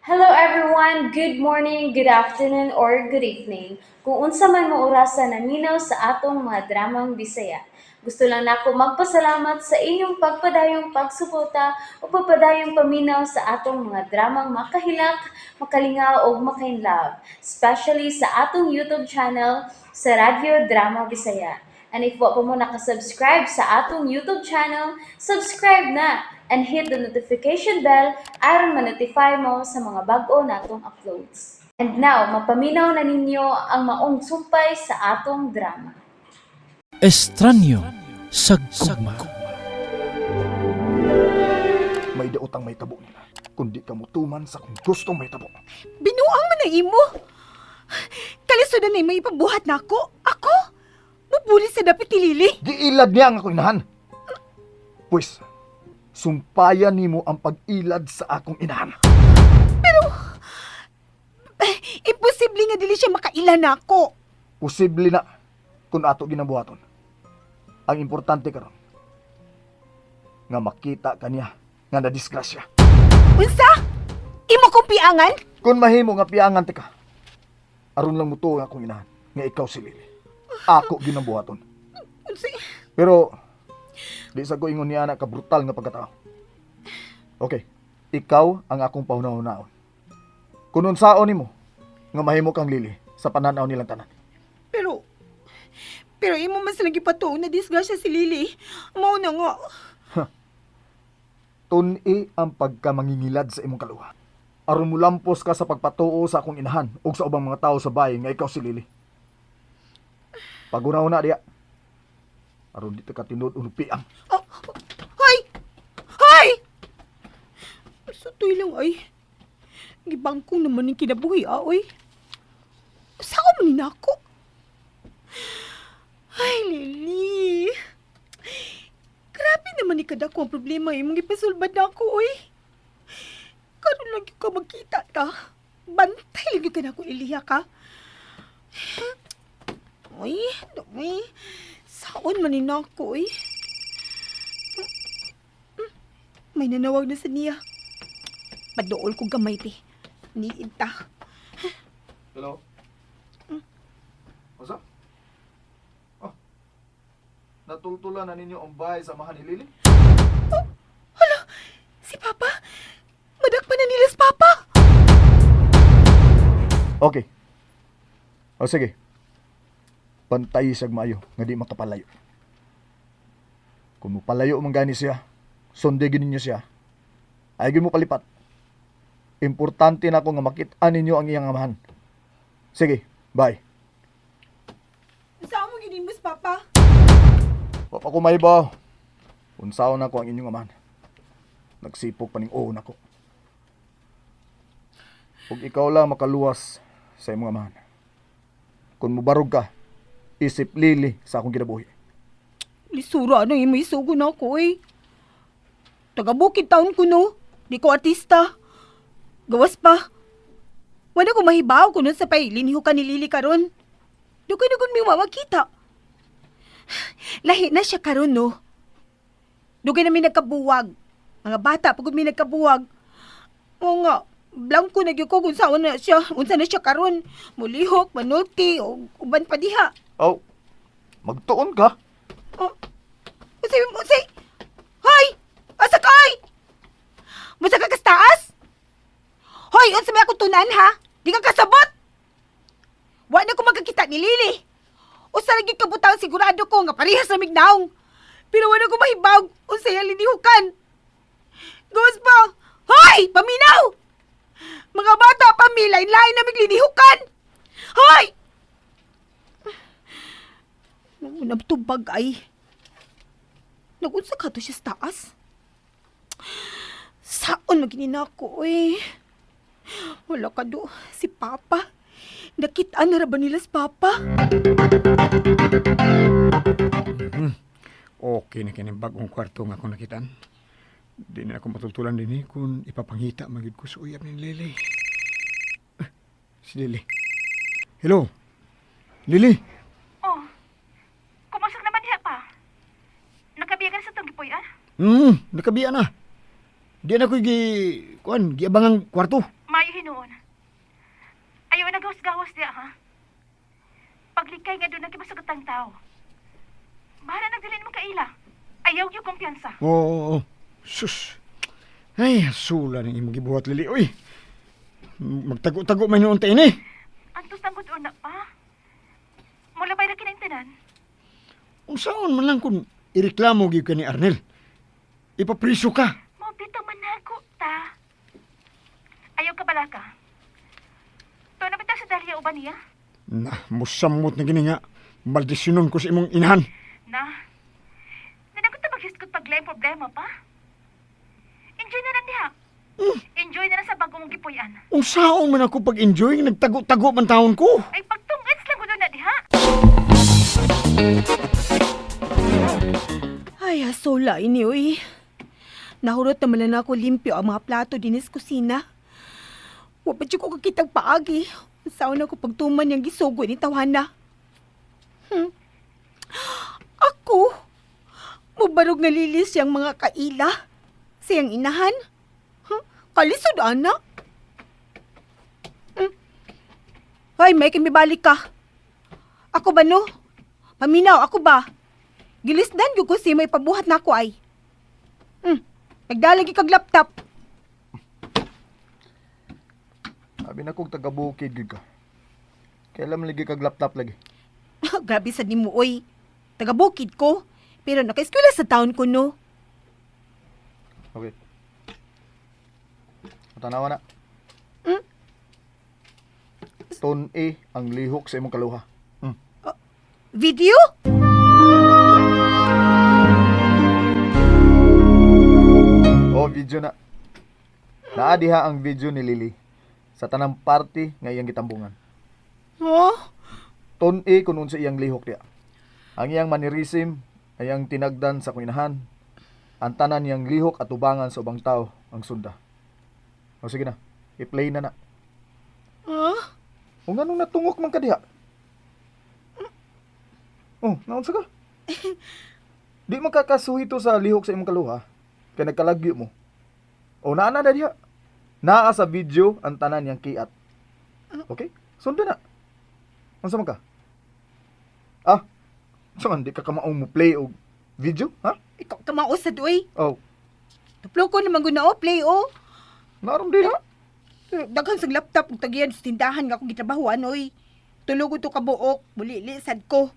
Hello everyone! Good morning, good afternoon, or good evening. Kung unsa man mo orasa naminaw sa atong mga dramang Bisaya. Gusto lang nako magpasalamat sa inyong pagpadayong pagsuporta o pagpadayong paminaw sa atong mga dramang makahilak, makalingaw ug makainlove, especially sa atong YouTube channel sa Radyo Drama Bisaya. And if wa pa mo nakasubscribe sa atong YouTube channel, subscribe na and hit the notification bell aron ma-notify mo sa mga bag-o natong uploads. And now, mapaminaw na ninyo ang maong sumpay sa atong drama. Estranyo sa Gugma. May daotang mahitabo nila. Kundi ka mutuman sa kung gustong mahitabo. Binuang man ang imo. Kalisudan na may ipabuhat na ako. Ako? Mubuli sa dapit ni Lily. Giilad niya ang akong inahan. Pwes, sumpayan nimo ang pag-ilad sa akong inahan. Eh, imposible nga dili siya makaila na ako. Posible na kung ato ginabuhaton. Ang importante karon nga makita kaniya nga nadisgrasya. Unsa? Imo kong piangan? Kung mahimo nga piangan tika, aron lang mutuo ang akong inahan nga ikaw si Lily. Ako ginabuhaton. Unsa? Pero di sa ko ingon niya na ka brutal nga pagkatao. Okay, ikaw ang akong pahunahunaon. Kung unsaon nimo nga mahimo kang Lily sa pananaw nilang tanan. Pero imo man silang gipatuo na disgrasya si Lily. Mao na nga. Tun-i ang pagkamangingilad sa imong kaluha. Aron mulampos ka sa pagpatuo sa akong inahan ug sa ubang mga tao sa bahay nga ikaw si Lily. Paghuna-huna diya. Aron dito ka tinud unupiang. Oh, hoy! Hoy! Sutoy lang ay. Gibangkong naman yung kinabuhi, ah, oy. Saan man ni nako? Ay, Lily. Grabe naman ni kadako ang problema imong gipasulbad na ako, oy. Karon lang gyud ka magkita ta. Bantay lang gyud ka nako iliha ka. Oy, oy. Saon man ni nako, oy. May nanawag na sa niya. Paduol ko gamay, te. Niid ta. Hello? Unsa? Oh. Natultulan na ninyo ang bahay sa amahan ni Lily? Hala! Si Papa! Madakpan na nila si Papa! Okay. O sige. Pantay siyag maayo nga di makapalayo. Kung mopalayo man gani siya, sundigin ninyo siya. Ay mo palipat. Importante na ako nga makit-an ninyo ang iyang amahan. Sige, bye. Saan mo ginimos, Papa? Wa pa ko mahibaw. Unsaon na ko ang inyong amahan. Nagsipok pa ning uon ako. Ug ikaw lang makaluwas sa imong amahan. Kung mubarog ka, isip lili sa akong kinabuhi. Lisura na yung may sugo na ako, eh. Taga Bukid taon ko, no? Di ko artista. Gawas pa. Wala ko mahibaw kuno sa pay liniho ka ni Lily karon. Dugay na mi wa makita. Lahi na siya karon, no? Dugay na mi nagkabuwag. Mga bata pagod mi nagkabuwag. Oo nga, blanko na gyud ko kung saan na siya, unsa na siya karon. Mulihok, manulti, o uban pa diha. Oh, magtuon ka? Oh. Unsay, unsay? Hoy! Asa ka, oy? Musa ka kastaas? Hoy, unsa may akong tunan ha? Di ka kasabot! Wa na ko magkakita ni Lily. Usa ra gyud ka butang sigurado ko nga parehas ra mignaong. Pero wa na ko mahibawg unsay ang linihukan. Gawas pa! Hoy! Paminaw! Mga bata pa mi, lain-lain na miglinihukan! Hoy! Nabtubag ay. Nagunsa ka to siya sa taas? Saon magini ko eh. Wala ka do, si Papa. Nakita na ra ba nila si Papa? Okay na kini bagong kwarto nga akong nakitaan. Di na ako matultulan din eh kung ipapangita magyud ko sa uyab ni Lily. Ah, si Lily. Hello? Lily? Oh, kumusok naman diha pa. Nakabiya ka na sa itong gipuy-an? Nakabiya na. Di na ko gi kuan, giabangang kwarto. Maayo. Ayaw na gawas-gawas diya, ha? Paglikay nga doon na kimasugatan tao. Bahala nagdalin mo kaila. Ayaw yung kumpiyansa. Oo, oo, oo. Sus. Ay, sula ng imong gibuhat, Lili. Uy, magtago-tago man noon tayo ni. Antos nang gud na pa. Mula ba'y ra kinaintinan? Unsaon man lang kung ireklamo gyud ka ni Arnel. Ipapriso ka. Mo bitaw manago ta. Ayaw ka balaka. To na bitaw sa Dahlia uban niya? Na, musamot na gini nga. Maldisyonon ko sa imong inahan. Na. Nanagot ta maghisgot paglaing problema pa. Enjoy na lang diha. Enjoy na lang sa bago mong gipuy-an. Unsaon man ako pag-enjoy, nagtago-tago man taon ko. Ay pagtungits lang gud na diha. Ay, asola ini uy. Nahurot naman na ako limpyo ang mga plato dinis kusina. Wa pa jud ko kakitag paagi. Unsaon ako pagtuman yang gisugo ni tawhana. Ako, mubarog nga lilis yang mga kaila. Siyang inahan. Huh? Kalisod, anak. Hoy, may kimibalik ka. Ako ba no? Paminaw, ako ba? Gilisdan gyud ko si may pabuhat na ako ay. Nagdalagi kag laptop. Sabi na kong taga-bukid gyud ka. Kailan man lagi kag laptop lagi? Grabe sa nimo oy. Taga bukid ko, pero naka-eskwela sa town ko no. Okay. Tanawa na. Hmm? Ton A ang lihok sa imong kaluha. Video? Oh, video na. Naa diha ang video ni Lily sa tanang party nga iyang gitambungan. Oh, Ton A kun unsa iyang lihok diha. Ang iyang manirism, ang iyang tinagdan sa kuinahan, ang tanan niyang lihok at tubangan sa ubang tao ang sunda. O sige na, i-play na na. huh? O nganong natungok man ka diha? Oh, naunsa ka? Di man kakasuhi to sa lihok sa imong kaluha, kay nagkalagyo mo. O naa na diha. Naa sa video ang tanan niyang kiat. Okay? Sundan na. Unsa man ka? Ah, unsa man di ka kamaong mo play og video, ha? Ikaw kamao sad oy. Oh, Tuplo ko naman guna oh, play oh. narom diha. Pero Daghan sa laptop ug tagiyan sa tindahan nga akong gitrabahuan oy. Tulog ko to kabuok, bulili sad ko.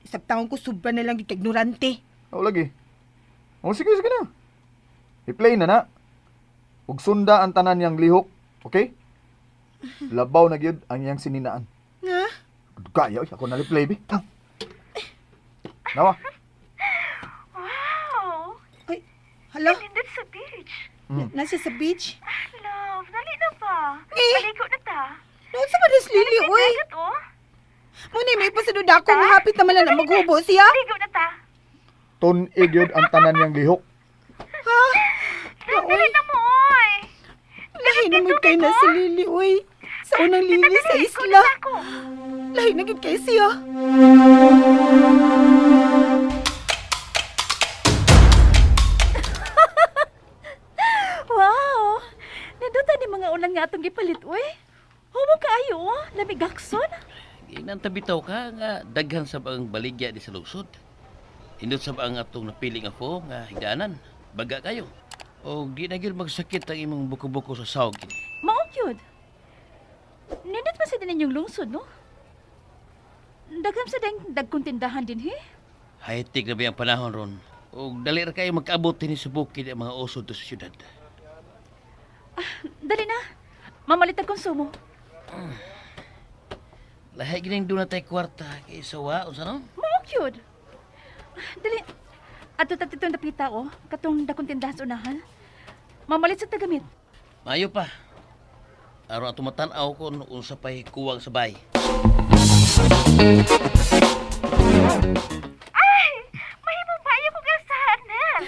Isab taon ko sobra na lang gyud ka ignorante. Oh, lagi. Oh, sige, sige na. I-play na na. Ug sunda ang tanan niyang lihok, okay? Labaw na gyud ang iyang sininaan. Ha? Kaya, oy, ako na play bi. Nawa. Wow! Ay, hala, Nindot sa beach. nasa sa beach. Love, dali na pa. Eh. Maligo na ta. Noon sa madas Lily, oy. Dagat, oh. Muna may pasunod ako, mahapit naman lang na maghubo siya. Maligo na ta. Tun-i gyud ang tanan niyang lihok. Ha? Love, dali na mo, oy. Lahi naman kayo na si Lily, oy. Sa unang Lily sa isla. Ako. Lahi na gid kayo siya. Wow! Nindot ni mga ulan nga atong gipalit, oy. Humo kaayo, oh. Lamig gakson. Ginang bitaw ka nga daghan sa ang baligya di sa lungsod. Hindot sa ang atong napili nga fo nga higdaanan. Baga kayo. O di na gyud magsakit ang imong buko-buko sa sawg. Mao gyud. Nindot man sa din inyong lungsod, no? Daghan sa ding dagkong tindahan din, he? High-tech na ba ang panahon ron? O dali ra kayo magkaabot dinhi sa bukid ang mga oso do sa syudad. Dali na. Mamalit ang konsumo. Lahi gining doon na tay kwarta kay sawa unsa no? Mao gyud. Dali. Ato ta titong dapita, oh. Katong dakong tindahan sa unahan. Mamalit sa tagamit. Maayo pa. Aron ato matan-aw kon unsa pay kuwang sa bay. Mahimo ba ko gasahan, Nel?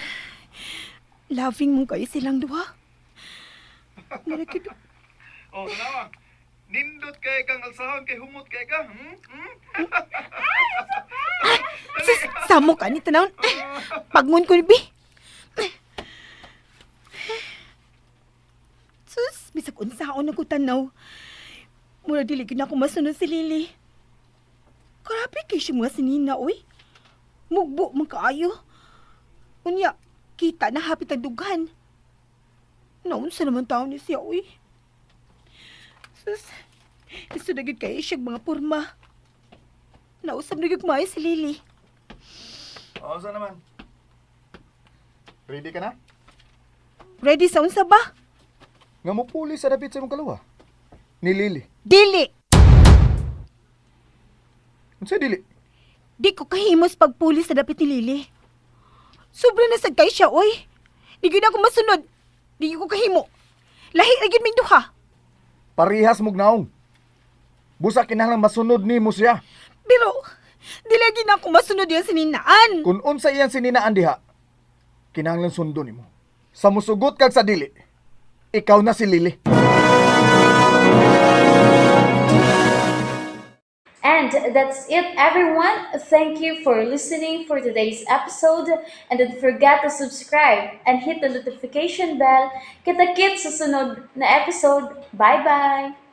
Loving mo kayo silang duha. Narakid. Oh, tanawa. Nindot kay kang alsahon kay humot kay ka. Hmm? Hmm? Sus, samo ka ni tanawon. Pagngon ko ni bi. Sus, bisag unsaon ako tanaw. Mura dili gyud nako masunod si Lily. Grabe kay siya mga sinina, oy. Mugbo man kaayo. Unya, kita na hapit ang dughan. Naunsa naman taon ni siya, oy. Sus, iso na gyud kayo siyang mga porma. Nausap na gyud maayo si Lily. Oo, saan naman? Ready ka na? Ready sa unsa ba? Nga mo puli sa dapit sa imong kaluwa. Ni Lily. Dili! Unsa dili? Di ko kahimos pagpuli sa dapit ni Lily. Sobra na sad kay siya, oy. Di gyud ako masunod. Di gyud ko kahimo. Lahi ra gyud mig duha. Parihas mog naong. Busa kinahanglan masunod nimo siya. Pero di lagi na ako masunod yan sa ninaan. Kung unsa iyang sininaan diha, kinahanglan sundo nimo. Sa musugot kag sa dili, ikaw na si Lily. And that's it, everyone. Thank you for listening for today's episode. And don't forget to subscribe and hit the notification bell. Kita-kits sa sunod na episode. Bye-bye!